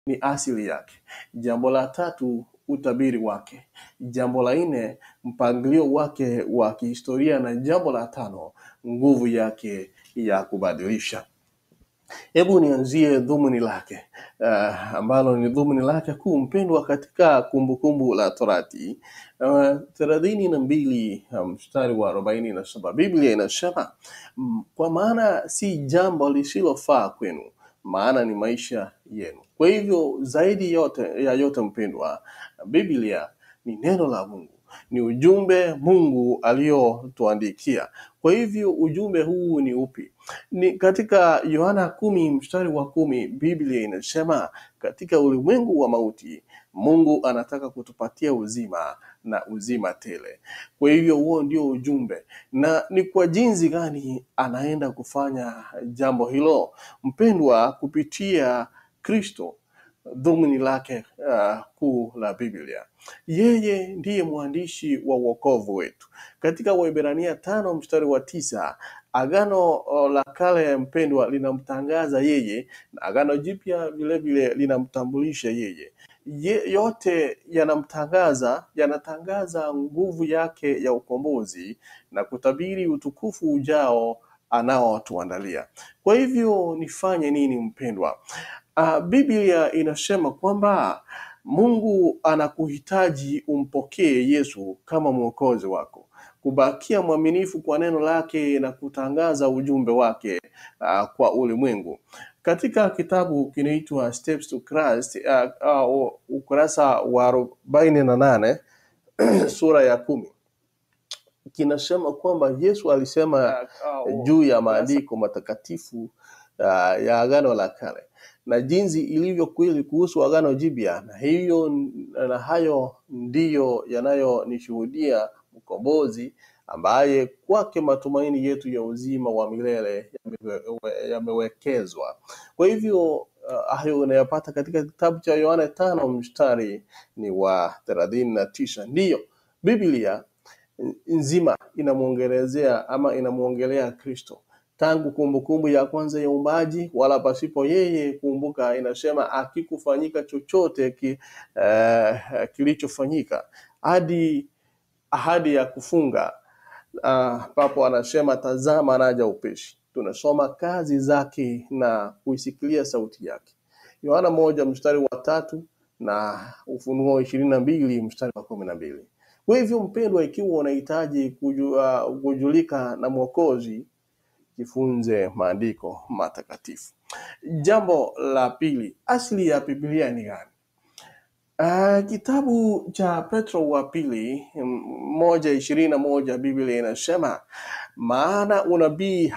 ni asili yake. Jambo la tatu, utabiri wake. Jambo la nne, mpangilio wake wa kihistoria, na jambo la tano, nguvu yake ya kubadilisha. Hebu nianzie dhumuni lake, ambalo ni dhumuni lake kuu, mpendwa, katika Kumbukumbu la Torati 32 mstari wa 47, Biblia inasema, kwa maana si jambo lisilofaa kwenu, maana ni maisha yenu. Kwa hivyo zaidi ya yote mpendwa, Biblia ni neno la Mungu, ni ujumbe Mungu aliyotuandikia. Kwa hivyo ujumbe huu ni upi? Ni katika Yohana 10 mstari wa 10, Biblia inasema katika ulimwengu wa mauti Mungu anataka kutupatia uzima na uzima tele. Kwa hivyo huo ndio ujumbe. Na ni kwa jinsi gani anaenda kufanya jambo hilo, mpendwa? Kupitia Kristo, dhumuni lake kuu la Biblia. Yeye ndiye mwandishi wa wokovu wetu. Katika Waebrania 5 mstari wa 9, Agano la Kale, mpendwa, linamtangaza yeye, na Agano Jipya vile vile linamtambulisha yeye. Yote yanatangaza nguvu yake ya ukombozi na kutabiri utukufu ujao anaotuandalia. Kwa hivyo nifanye nini, mpendwa? Biblia inasema kwamba Mungu anakuhitaji umpokee Yesu kama mwokozi wako, kubakia mwaminifu kwa neno lake na kutangaza ujumbe wake kwa ulimwengu. Katika kitabu kinaitwa Steps to Christ, ukurasa wa 48 sura ya 10, kinasema kwamba Yesu alisema juu ya maandiko matakatifu ya Agano la Kale na jinsi ilivyo kweli kuhusu Agano Jipya, na hayo ndiyo yanayonishuhudia mkombozi, ambaye kwake matumaini yetu ya uzima wa milele yamewekezwa. Kwa hivyo hayo unayapata katika kitabu cha Yohana 5 mstari ni wa 39. Ndiyo Biblia nzima inamuongelezea ama inamuongelea Kristo tangu kumbukumbu ya kwanza ya uumbaji, wala pasipo yeye kumbuka, inasema akikufanyika chochote kilichofanyika hadi ahadi ya kufunga, papo anasema tazama anaja upesi. Tunasoma kazi zake na kuisikilia sauti yake. Yohana 1 mstari wa 3 na Ufunuo 22 mstari wa 12. Kwa hivyo mpendwa, ikiwa unahitaji kujulika na Mwokozi, jifunze maandiko matakatifu. Jambo la pili, asili ya Biblia ni gani? Kitabu cha Petro wa pili 1:21, Biblia inasema maana unabii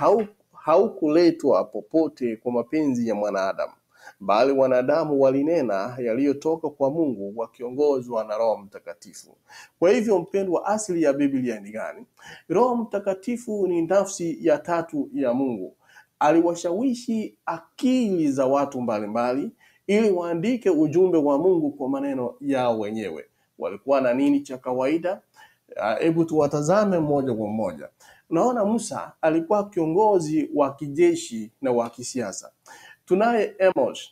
haukuletwa popote kwa mapenzi ya mwanadamu, bali wanadamu walinena yaliyotoka kwa Mungu wakiongozwa na Roho Mtakatifu. Kwa hivyo mpendwa, asili ya Biblia ni gani? Roho Mtakatifu ni nafsi ya tatu ya Mungu. Aliwashawishi akili za watu mbalimbali ili waandike ujumbe wa Mungu kwa maneno yao wenyewe. Walikuwa na nini cha kawaida? Hebu tuwatazame mmoja kwa mmoja. Unaona, Musa alikuwa kiongozi wa kijeshi na wa kisiasa. Tunaye Amos.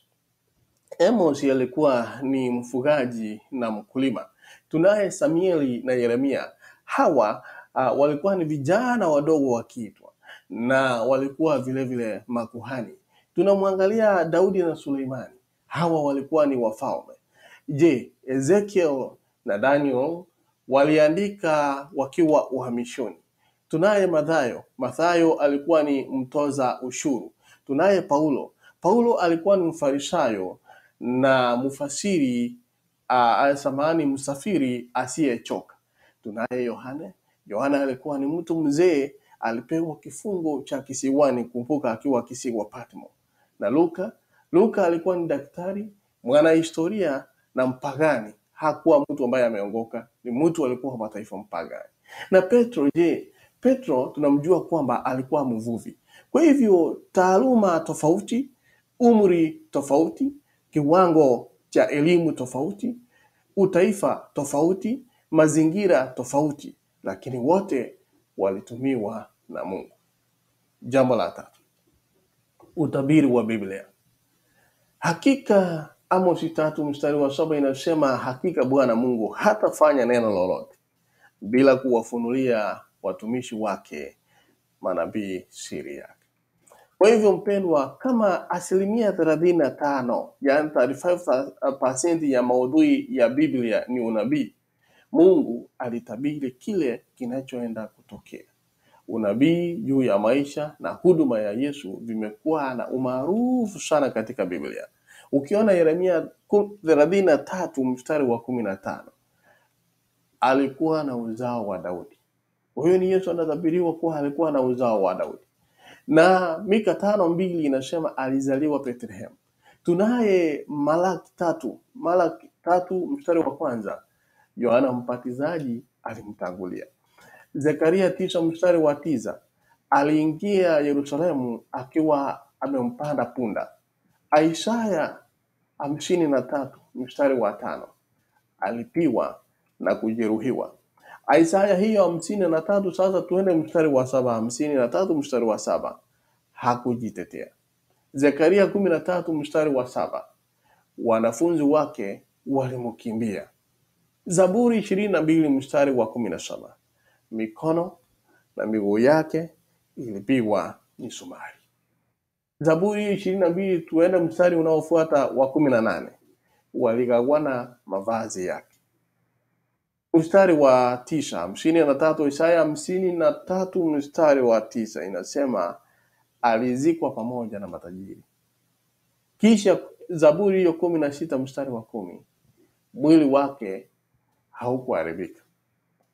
Amos alikuwa ni mfugaji na mkulima. Tunaye Samueli na Yeremia. Hawa walikuwa ni vijana wadogo wakiitwa, na walikuwa vile vile makuhani. Tunamwangalia Daudi na Suleimani. Hawa walikuwa ni wafalme. Je, Ezekiel na Daniel waliandika wakiwa uhamishoni. Tunaye Mathayo. Mathayo alikuwa ni mtoza ushuru. Tunaye Paulo. Paulo alikuwa ni mfarisayo na mfasiri, samahani, msafiri asiyechoka. Tunaye Yohane. Yohana alikuwa ni mtu mzee, alipewa kifungo cha kisiwani, kumbuka akiwa kisiwa Patmo. Na Luka, Luka alikuwa ni daktari, mwanahistoria na mpagani. Hakuwa mtu ambaye ameongoka, ni mtu alikuwa wa mataifa, mpagani. Na Petro, je, Petro tunamjua kwamba alikuwa mvuvi. Kwa hivyo taaluma tofauti, umri tofauti, kiwango cha elimu tofauti, utaifa tofauti, mazingira tofauti, lakini wote walitumiwa na Mungu. Jambo la tatu, utabiri wa Biblia. Hakika Amosi 3:7 inasema, hakika Bwana Mungu hatafanya neno lolote bila kuwafunulia watumishi wake manabii siri yake. Kwa hivyo mpendwa, kama 35%, yaani 35% ya maudhui ya Biblia ni unabii, Mungu alitabiri kile kinachoenda kutokea. Unabii juu ya maisha na huduma ya Yesu vimekuwa na umaarufu sana katika Biblia. Ukiona Yeremia 33:15, alikuwa na uzao wa Daudi. Huyo ni Yesu anatabiriwa kuwa alikuwa na uzao wa Daudi. Na Mika 5:2 inasema alizaliwa Bethlehem. Tunaye Malaki 3:1, Yohana Mbatizaji alimtangulia. Zekaria 9:9, aliingia Yerusalemu akiwa amempanda punda. Isaya 53:5, alipiwa na kujeruhiwa. Isaya hiyo 53, sasa tuende mstari wa 7, 53:7, hakujitetea. Zekaria 13:7, wanafunzi wake walimkimbia. Zaburi 22:17, mikono na miguu yake ilipigwa misumari. Zaburi 22, tuende mstari unaofuata wa 18, waligawana mavazi yake. Mstari wa 9, 53, Isaya 53:9 inasema alizikwa pamoja na matajiri. Kisha Zaburi hiyo 16:10, mwili wake haukuharibika.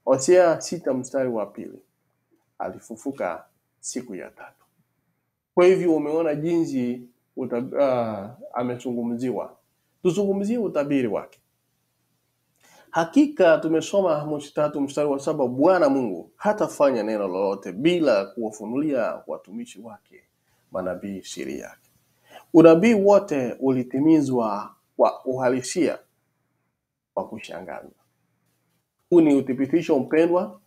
Hosea 6:2, alifufuka siku ya tatu. Kwa hivyo umeona jinsi amezungumziwa. Tuzungumzie utabiri wake. Hakika tumesoma Amosi 3:7, Bwana Mungu hatafanya neno lolote bila kuwafunulia watumishi wake manabii siri yake. Unabii wote ulitimizwa kwa uhalisia wa kushangaza. Huu ni uthibitisho mpendwa,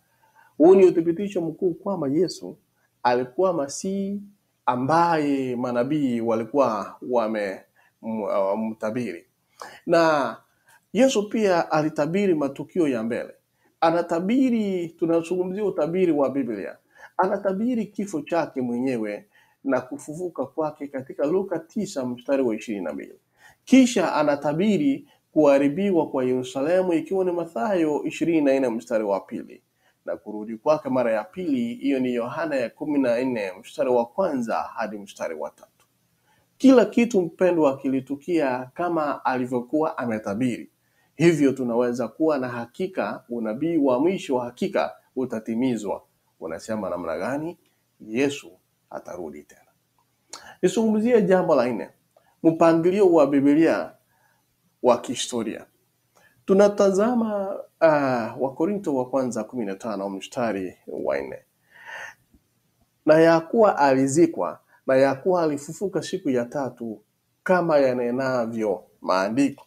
huu ni uthibitisho mkuu kwamba Yesu alikuwa Masihi ambaye manabii walikuwa wamemtabiri. Na Yesu pia alitabiri matukio ya mbele. Anatabiri, tunazungumzia utabiri wa Biblia. Anatabiri kifo chake mwenyewe na kufufuka kwake katika Luka 9:22. Kisha anatabiri kuharibiwa kwa Yerusalemu ikiwa ni Mathayo 24:2, na kurudi kwake mara ya pili, hiyo ni Yohana ya 14:1 hadi 3. Kila kitu mpendwa kilitukia kama alivyokuwa ametabiri. Hivyo tunaweza kuwa na hakika unabii wa mwisho hakika utatimizwa. Unasema namna gani? Yesu atarudi tena. Nisungumzie jambo la 4, mpangilio wa Biblia wa kihistoria. Tunatazama Wakorinto wa kwanza 15:4. Na ya kuwa alizikwa, na ya kuwa alifufuka siku ya tatu kama yanenavyo maandiko.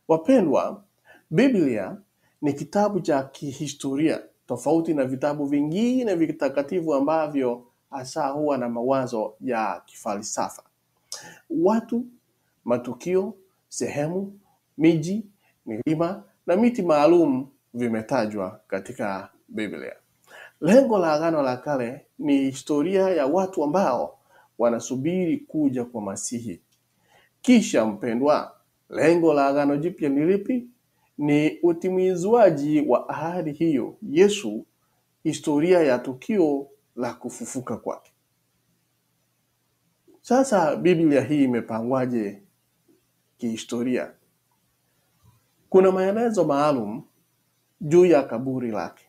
Wapendwa, Biblia ni kitabu cha kihistoria tofauti na vitabu vingine vitakatifu ambavyo hasa huwa na mawazo ya kifalsafa. Watu, matukio, sehemu, miji, milima na miti maalum vimetajwa katika Biblia. Lengo la Agano la Kale ni historia ya watu ambao wanasubiri kuja kwa Masihi. Kisha mpendwa, lengo la Agano Jipya ni lipi? Ni utimizwaji wa ahadi hiyo, Yesu, historia ya tukio la kufufuka kwake. Sasa Biblia hii imepangwaje kihistoria? Kuna maelezo maalum juu ya kaburi lake,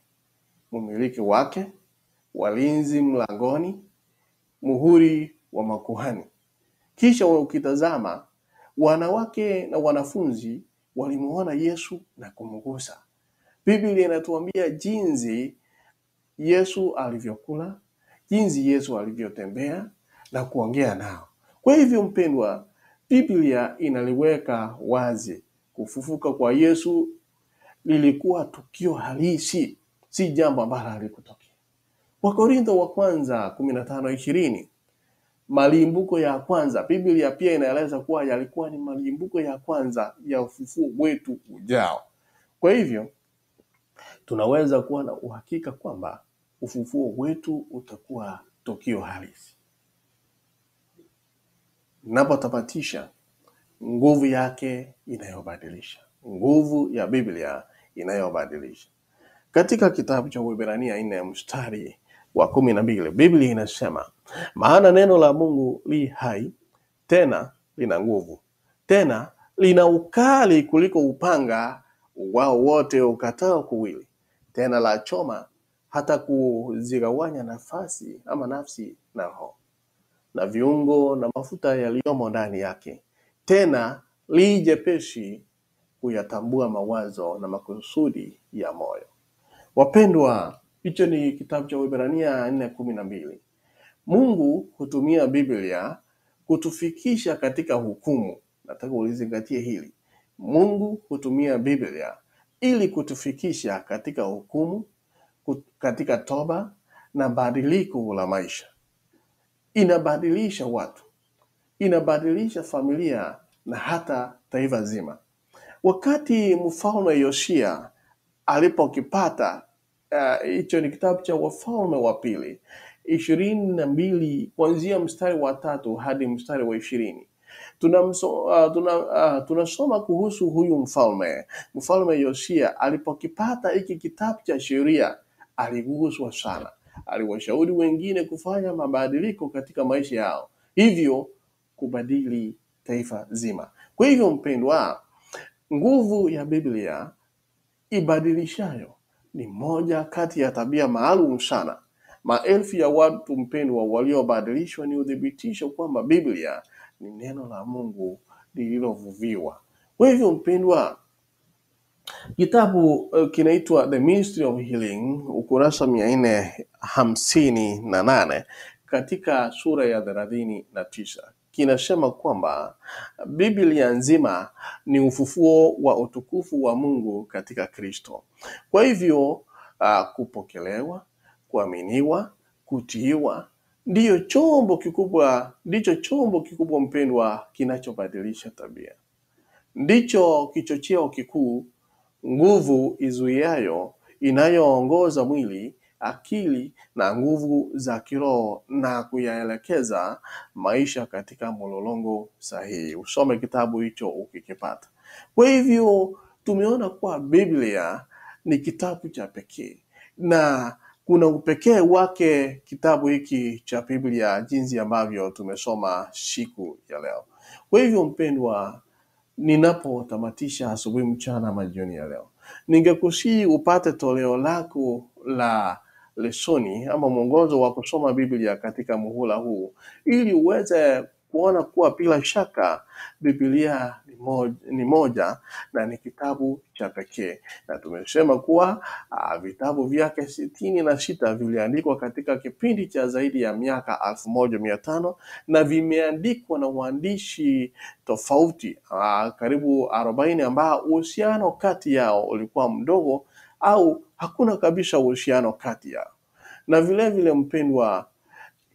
mumiliki wake, walinzi mlangoni, muhuri wa makuhani. Kisha ukitazama, wanawake na wanafunzi walimuona Yesu na kumgusa. Biblia inatuambia jinsi Yesu alivyokula, jinsi Yesu alivyotembea na kuongea nao. Kwa hivyo mpendwa, Biblia inaliweka wazi kufufuka kwa Yesu lilikuwa tukio halisi, si jambo ambalo halikutokea. Wakorintho wa kwanza 15:20, Malimbuko ya kwanza, Biblia pia inaeleza kuwa yalikuwa ni malimbuko ya kwanza ya ufufuo wetu ujao. Kwa hivyo tunaweza kuwa na uhakika kwamba ufufuo wetu utakuwa tukio halisi. Napotamatisha, nguvu yake inayobadilisha, nguvu ya Biblia inayobadilisha. Katika kitabu cha Waebrania 4 mstari wa 12, Biblia inasema, maana neno la Mungu li hai, tena lina nguvu, tena lina ukali kuliko upanga wao wote ukatao kuwili, tena la choma hata kuzigawanya nafasi ama nafsi na roho na viungo na mafuta yaliyomo ndani yake, tena li jepesi kuyatambua mawazo na makusudi ya moyo. Wapendwa, hicho ni kitabu cha Waebrania 4:12. Mungu hutumia Biblia kutufikisha katika hukumu. Nataka ulizingatie hili. Mungu hutumia Biblia ili kutufikisha katika hukumu, katika toba na badiliko la maisha. Inabadilisha watu, inabadilisha familia na hata taifa zima. Wakati mfalme Yoshia alipokipata, hicho ni kitabu cha Wafalme wa Pili 22 kuanzia mstari wa 3 hadi mstari wa 20. Tunasoma kuhusu huyu mfalme Yoshia alipokipata hiki kitabu cha sheria, aliguswa sana. Aliwashauri wengine kufanya mabadiliko katika maisha yao, hivyo kubadili taifa zima. Kwa hivyo mpendwa, nguvu ya Biblia ibadilishayo ni moja kati ya tabia maalum sana. Maelfu ya watu mpendwa waliobadilishwa ni uthibitisho kwamba Biblia ni neno la Mungu lililovuviwa. Kwa hivyo mpendwa, kitabu kinaitwa The Ministry of Healing, ukurasa 458 katika sura ya 39 kinasema kwamba Biblia nzima ni ufufuo wa utukufu wa Mungu katika Kristo. Kwa hivyo kupokelewa, kuaminiwa, kutiiwa ndiyo chombo kikubwa, ndicho chombo kikubwa mpendwa kinachobadilisha tabia. Ndicho kichocheo kikuu, nguvu izuiayo inayoongoza mwili, akili na nguvu za kiroho na kuyaelekeza maisha katika mlolongo sahihi. Usome kitabu hicho ukikipata. Kwa hivyo tumeona kuwa Biblia ni kitabu cha pekee na kuna upekee wake kitabu hiki cha Biblia, jinsi ambavyo tumesoma siku ya leo. Kwa hivyo mpendwa, ninapotamatisha asubuhi, mchana, majioni ya leo, ningekusihi upate toleo lako la lesoni ama mwongozo wa kusoma Biblia katika muhula huu, ili uweze kuona kuwa bila shaka Biblia ni moja na ni kitabu cha pekee. Na tumesema kuwa vitabu vyake 66 viliandikwa katika kipindi cha zaidi ya miaka 1500 na vimeandikwa na waandishi tofauti karibu 40 ambao uhusiano kati yao ulikuwa mdogo au hakuna kabisa uhusiano kati yao. Na vile vile mpendwa,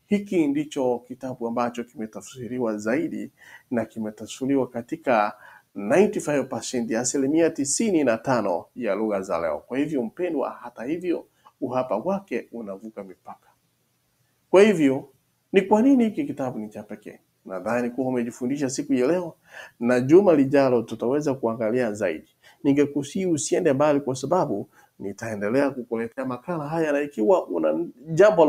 hiki ndicho kitabu ambacho kimetafsiriwa zaidi na kimetafsiriwa katika 95%, 95% ya lugha za leo. Kwa hivyo mpendwa, hata hivyo uhapa wake unavuka mipaka. Kwa hivyo ni kwa nini hiki kitabu ni cha pekee? Nadhani kuwa umejifundisha siku ya leo, na juma lijalo tutaweza kuangalia zaidi. Ningekusihi usiende mbali, kwa sababu nitaendelea kukuletea makala haya, na ikiwa una jambo